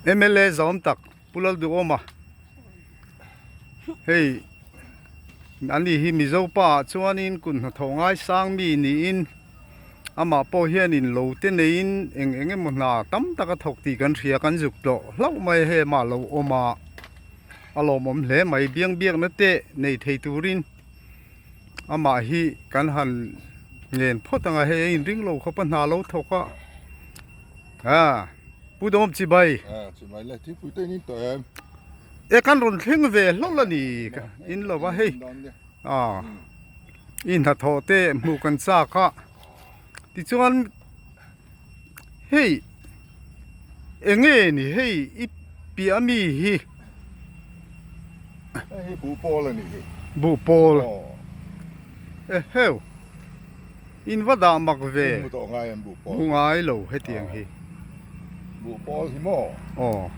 Mla zawm tak Pu Lalduhawma hei ani hi Mizo pa ah chuanin kut hnathawh ngaisang mi niin amah pawh hianin lo te neiin eng eng emaw hna tam tak a thawk tih kan hria kan zuk tlawh hlauh mai a hei amah lo awm a a lawmawm hle mai biang biakna te nei thei turin amah hi kan han ngen phawt ang a hei a inring lo khawp a hna lo thawk a ah Pu Dawm chibai. Ah chibai le thingpui te in in tawh em. E kan rawn thleng ve hlawlh a ni in lo va hei ah i hnathawh te hmuh kan chak a tichuan hei eng nge ni hei i piah ami hi. Hei hi buhpawl a nih hi. Buhpawl eheu. In va dah mak ve. Hmu tawh ngai em buh pawl? Hmu ngai lo hetiang hi. Buh pawl hi maw? Aw.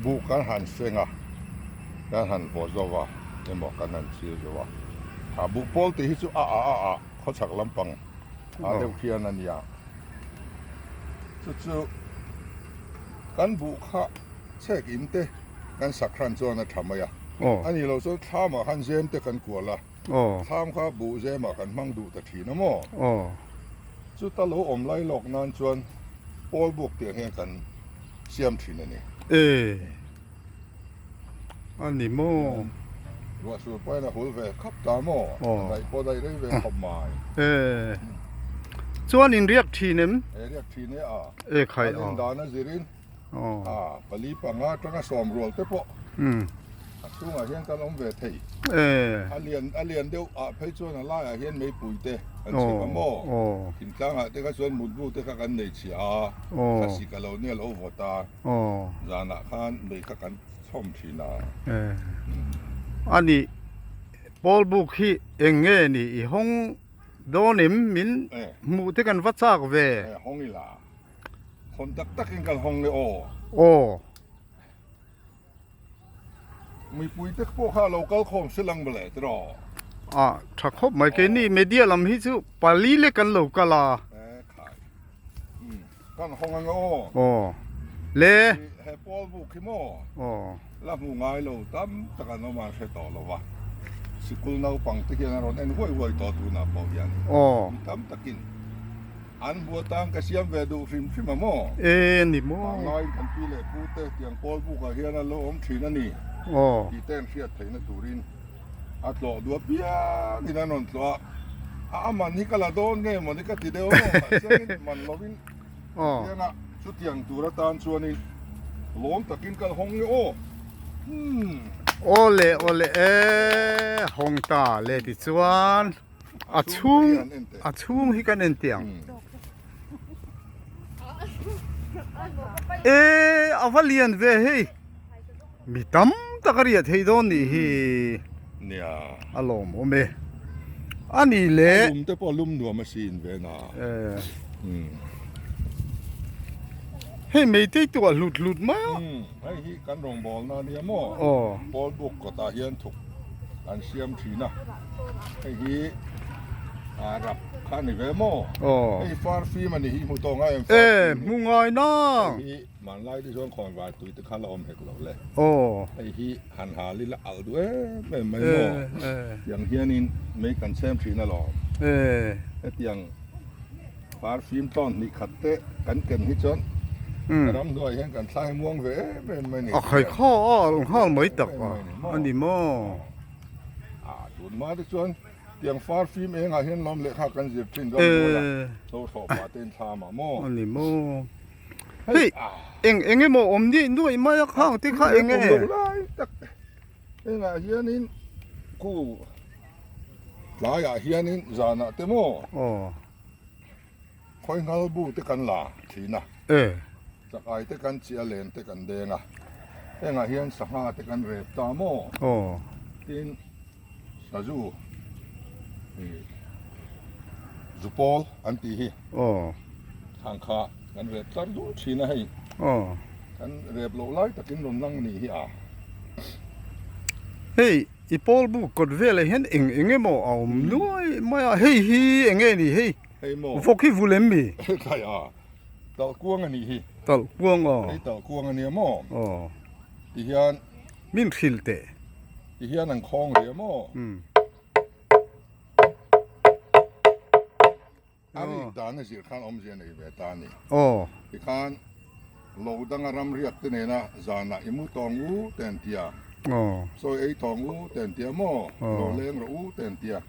Buh kan han seng a, kan han vaw zo va emaw kan han chil zo va. Ha buh pawl tih hi chu a a a a khawchhak lampang ah deuh khian a nia. Chu chu kan buh kha chhek in te kan sak hran chuan a tha mai a. A nih loh chuan thlam ah khan zem te kan kual a. Thlam kha buh zemah kan hmang duh ta thin a maw? Chuta lo awm lai lawk nan chuan pawl buk tiang hian kan siam thin a ni. E a ni maw? Ruah sur pawhin a hul ve khap ta maw? A daih pawh daih rei ve khawp mai. E chuan in riak thin em? E riak thin e a. E khai a. Kan indan a zirin. A pali panga atanga sawm rual te pawh a chhungah hian kan awm ve thei. A lian a lian deuh ah phei chuan a laiah hian meipui te an chhek a maw? Thingtlangah te kha chuan mutbu te kha kan nei chhia a, thlasik a lo nia lo vawt a, zanah khan mei kha kan chhawm thin a. A nih pawl buk hi eng nge ni i hawng dawn em min hmuh te kan va chak ve. Hawng ila. Hawn tak takin kan hawng le aw. Aw. Mipui te pawh kha lo kal khawm si lang mawle tiraw. A tha khawp mai keini media lam hi chu pali lek kan lo kal a. E khai. Um kan hawng ang aw. Aw. Le. He pawl buk hi maw. Aw. La hmu ngai lo tam tak an awm a an hre tawh lo va. Sikul naupang te hian an rawn en huai huai tawh tunah pawh hian. Aw. Mi tam takin. An hmu atan ka siam ve duh hrim hrim a maw? E ni maw? Pangngai kan pi leh pu te tiang pawl bukah hian an lo awm thin a ni. Aw. Tih te an hriat theihna turin a tlawh duh apiangin an rawn tlawh a. A a man hi ka la dawn nge maw ni ka ti deuh maw? Mahsengin man lovin tianga chutiang tur atan chuanin lawm takin ka la hawng nge aw. Umm. Aw le aw le e hawng ta le tichuan. A chhung a chhung hi kan en teh ang. E a va lian ve hei. Mi tam tak a riah thei dawn nih hi. Nia. A lawm awm e. A ni le. A lum te pawh a lum nuam a sin ve na. E. Hei meitei tuah hlut hlut mai a. Hei hi kan rawngbawlna a nia maw? Aw. Pawl buk kawtah hian thuk an siam thin a, hei hi ah rap kha a ni ve maw? Aw. Hei hi far fim a ni hi hmu tawh ngai em far fim hi? E hmu ngai nang. Hei hi hmanlai te chuan khawnvar tui te kha la awm hek lo le. Aw. Hei hi han hal ila alh duh em em mai maw? E e. Tiang hianin mei kan chhem thin alawm. E. Hetiang. Par fim tlawn hnih khat te kan ken hi chuan ramhnuai hian kan thlai muang ve em em mai ni. A khai kha a lo nghal mai tak a a ni maw? A tun hma te chuan tiang far fim engah hian lawm lehkha kan zir thin ramhnuai a tho thlawh pah te in thlam ah maw? A ni maw? Hei eng eng emaw awm ni nuaih mai a khang te kha eng nge? Awm loh lai tak engah hianin khu tlaiah hianin zanah te maw? Aw. Khawi nghal bu te kan la thin a. E. Chakai te kan chiah len te kan deng a. Hengah hian sangha te kan rep ta maw? Aw. Tin sazu ih zupawl an tih hi. Aw. Thang kha kan rep tlar dul thin a hei. Aw. Kan rep loh lai takin rawn lang ni hi a. Hei. I pawl buk kawt velah hian eng eng emaw a awm nuai mai a, hei hi eng nge ni hei Hei maw vawk hi vul em mi? Thlai a. Talhkuang a nih hi. Talhkuang aw. Hei talhkuang a nia maw? Aw. Ti hian. Min hrilh teh. Ti hian an khawng ria maw? Umm. A rik dan a zir khan awmzia nei ve ta a ni. Aw. Tikhan lo danga ram riak te nena zanah i mu tawng u te an tia. Aw. Sawi ei tawng u te an tia maw? Aw. Lo leng rawh u te an tia.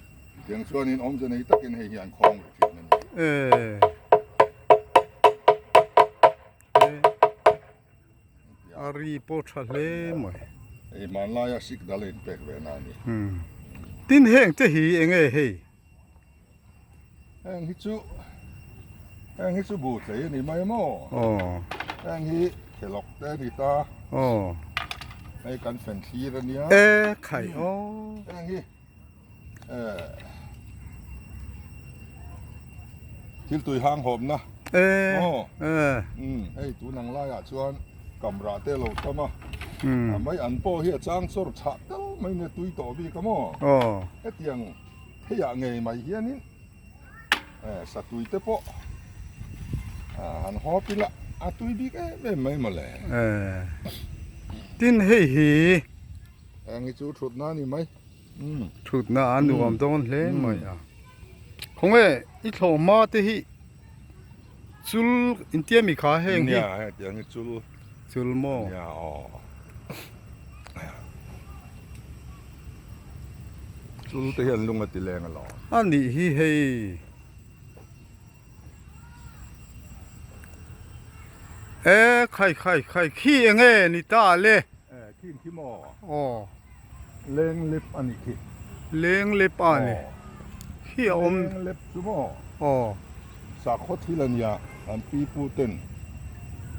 Tiang chuanin awmzia nei takin hei hi an khawng rih thin a ni. E. A ri pawh tha hle mai. Hei hmanlaia sik dal a inpek ve na a ni. Umm. Tin heng te hi enge hei? Heng hi chu heng hi chu bu tlei a ni mai maw? Aw. Heng hi thelawk te a ni ta. Aw. Hei kan fen thlir a nia. E khai aw. Heng hi e thil tui hang hawpna. E. Aw. E. Umm hei tun ang laiah chuan kamrah te a lo tam a. Umm. A mai an pawh hi a chang chawr chhah tal mai nia tui tawh bik a maw? Aw. Hetiang. Hei ah ngei mai hianin satui te pawh han hawp ila a tui bik em em mai mawle. Tin hei hi. Heng hi chu thutna a ni mai. Thutna a nuam dawn hle mai a. Khawnge i thlawh hma te hi chul intia mi kha heng hi. Nia hetiang hi chul. Chul maw? Nia aw. Chul te hian lung a ti leng alawm. A nih hi hei. E khai khai khai khi enge ni ta le. E khi khi maw? Aw. Leng lep a nih khi. Leng lep a ni. Khi a awm. Leng lep chu maw? Aw. Sakhaw thil a nia, an pi pu ten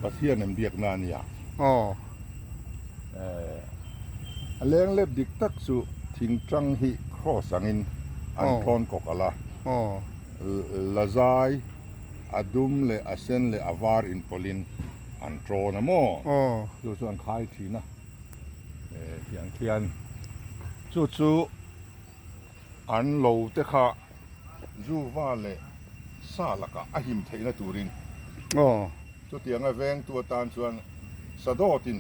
Pathian an biakna a nia. Aw. Eh, a leng lep dik tak chu thingtang hi cross angin an thawn kawk alh a. Aw. Lazai, a dum leh a sen leh a var inpawlhin an tawn a maw? Aw. Chu chu an khai thin a. Eh, tiang khian chu chu an lo te kha Zuva leh sa lakah a him theihna turin. Aw. Chutianga vengtu atan chuan Sadawtin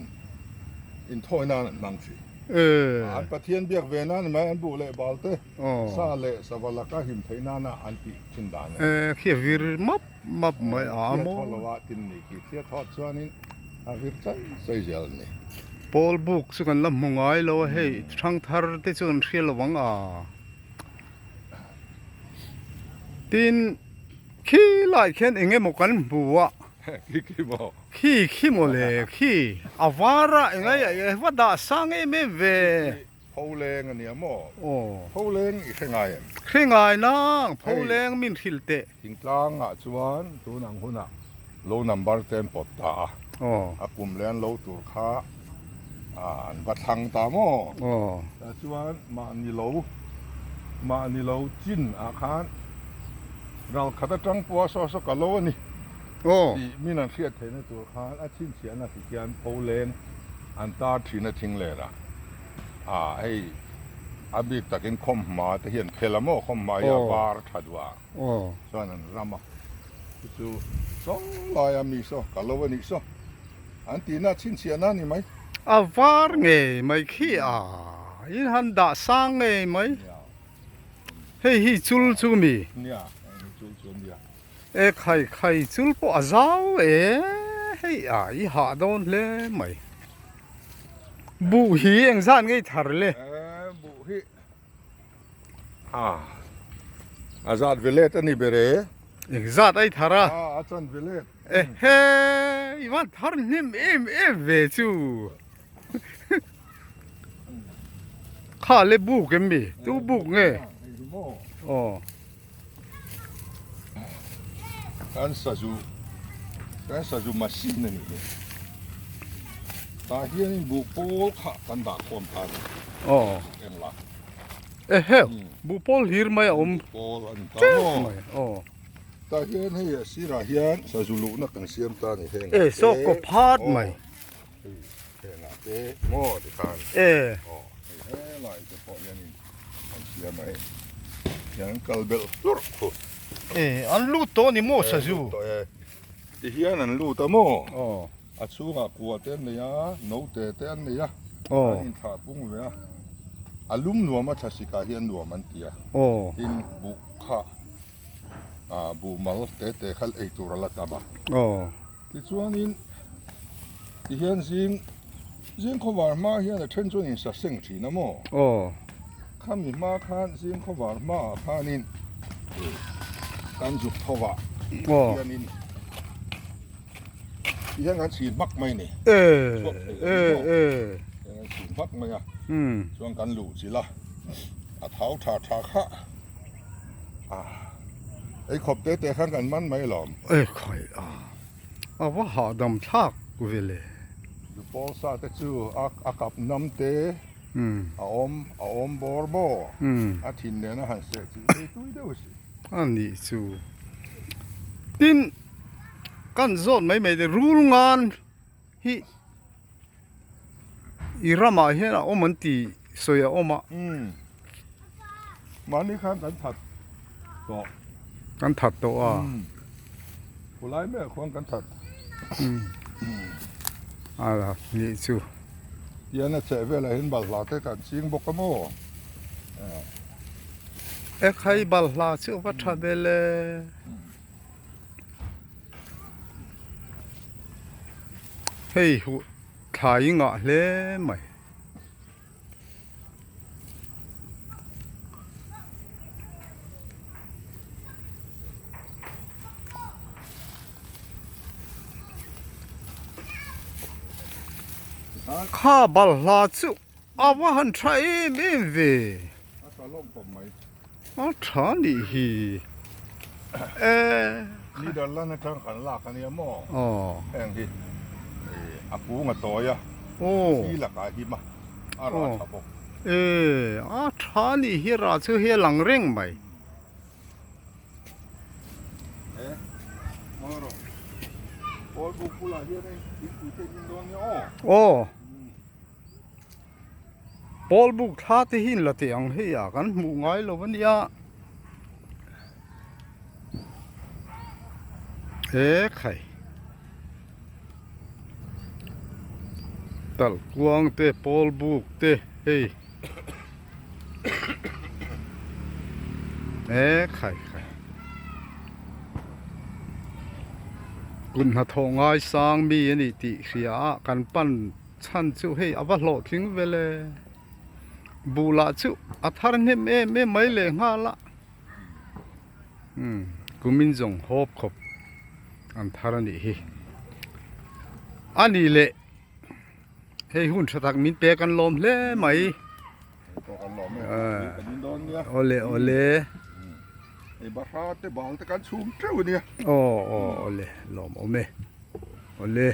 inthawi nan an hmang thin. E. An Pathian biak ve nan mai an buh leh bal te Aw. sa leh sava laka him theih nana an tih thin dan a ni. E, khi a vir map map mai a Thliah maw. thaw lo a tin ni khi thliah thawt chuanin a vir chai chai zel a ni. Pawl buk chu kan la hmu ngai lo a hei, thangthar te chu an hria lo ang a. Tin, khi lai khian eng emaw kan hmu a. Khi khi maw? Khi khi maw le, khi a var a, eng ai ai va dah sang em em ve. Khi pholeng a nia maw? Aw. Pholeng i hre ngai em? Hre ngai nang, pholeng min hrilh teh. Thingtlangah chuan tun ang hunah lo number te an pawt ta a. Aw. A kum leh an lo tur kha an va thlang ta maw? Aw. Tah chuan mahni lo, mahni lo chin ah khan ral khat atang pawh a saw saw ka lo a ni. Aw. Tih min an hriat theihna tur khan a chhinchhiahna ti khian pho leng an tar thin a thing ler a. Ah hei a bik takin khawmhma te hian phel a maw? Khawmhma hi a var tha duh a. Aw. Chuan an ram a. Chu chu saw laia mi saw ka lo a nih saw. An tihna chhinchhiahna a ni mai. A var ngei mai khi a in han dah sang ngei mai. Hei hi chul chu mi. Nia, hei hi chul chu a nia. E khai khai chul pawh a zau e, hei a i hah dawn hle mai. Buh hi engzat ngei thar le? E buh hi A, a zat ve let a ni ber e. Eng zat ai thar a? A, a chan ve let. Ehe, i van thar hnem em em ve chu. Kha le buk em mi? Tu buk nge? Aw. Kan sazu, kan sazu machine a ni hi. Tah hianin buh pawl kha kan dah khawm ta a ni. Aw. Eng la. Ehe, buh pawl hlir mai a awm. Buh pawl a ni ta maw. Mai, aw. Tah hian hei a sirah hian sazu luhna kan siam ta a ni heng. E, saw kaw phat mai. Hei hengah te maw tikhan. E. Aw, hei helai te pawh hianin an siam a hei. Hian an kal belh hlurh khu. E, an lut tawh a ni maw sazu? E, lut tawh e. Ti hian an lut a maw? Aw. A chhungah kua te an nei a, note te an nei a, Aw. an inthlah pung ve a. A lum nuam a thlasikah hian nuam an ti a. Aw. Tin, buh kha ah buh mal te te kha ei tur a la tam a. Aw. Tichuanin tihian zing zing khawvar hma hian a then chuan insa seng thin a maw? Aw. Khami hma khan zing khawvar hmaah khanin kan zuk tho a Aw. hianin tihian kan chhin hmak mai ni. E Chhuak thei e lo e. Tihian kan chhin hmak mai a. Umm. Chuan kan luh chilh a, a thau tha tha kha. Ei khawp te te khan kan man mai lawm. E khai a, a va hahdam thlak vele. Dupawl sa te chu a a kap nam te a awm a awm bawr maw a thin nen a han seh chilh phei tui deuh si. A nih chu. Tin, kan zawt mai mai te rul ngan hi i ramah hian a awm an ti sawi a awm a. Umm. Mahni khan kan that tawh. Kan that tawh a. Umm. Khulai mek khuan kan that. Umm. A la nih chu. Tian a cheh velah hian balhla te kan ching bawk a maw. Ekhai balhla chu a va tha vel e. Hei huh thlai ngah hle mai. Kha balhla chu a va han tha em em ve. A tha nih hi e. Netherland atang kan lak a nia maw? Aw. Heng hi a kung a tawi a, Aw. thi lakah him a, a rah tha bawk. E, a tha nih hi rah chu hi a lang reng mai. E, maw rawh. Pawl buk bulah hian hei thingpui te in dawn nia aw. Aw. Pawl buk thla te hi in la teh ang hei a kan hmuh ngai lo a nia he khai talh kuang te pawl buk te hei he khai khai kut hnathawh ngaisang mi a nih tih hria a kan pan. Chhan chu hei a va hlawhtling vel e. Buh lah chu a thar hnem em em mai leh nghal a. Umm kumin zawng hawp khawp an thar a nih hi. A nih leh hei hun tha tak min pek an lawm hle mai. Awle awle. Aw aw awle lawm awm e. Awle.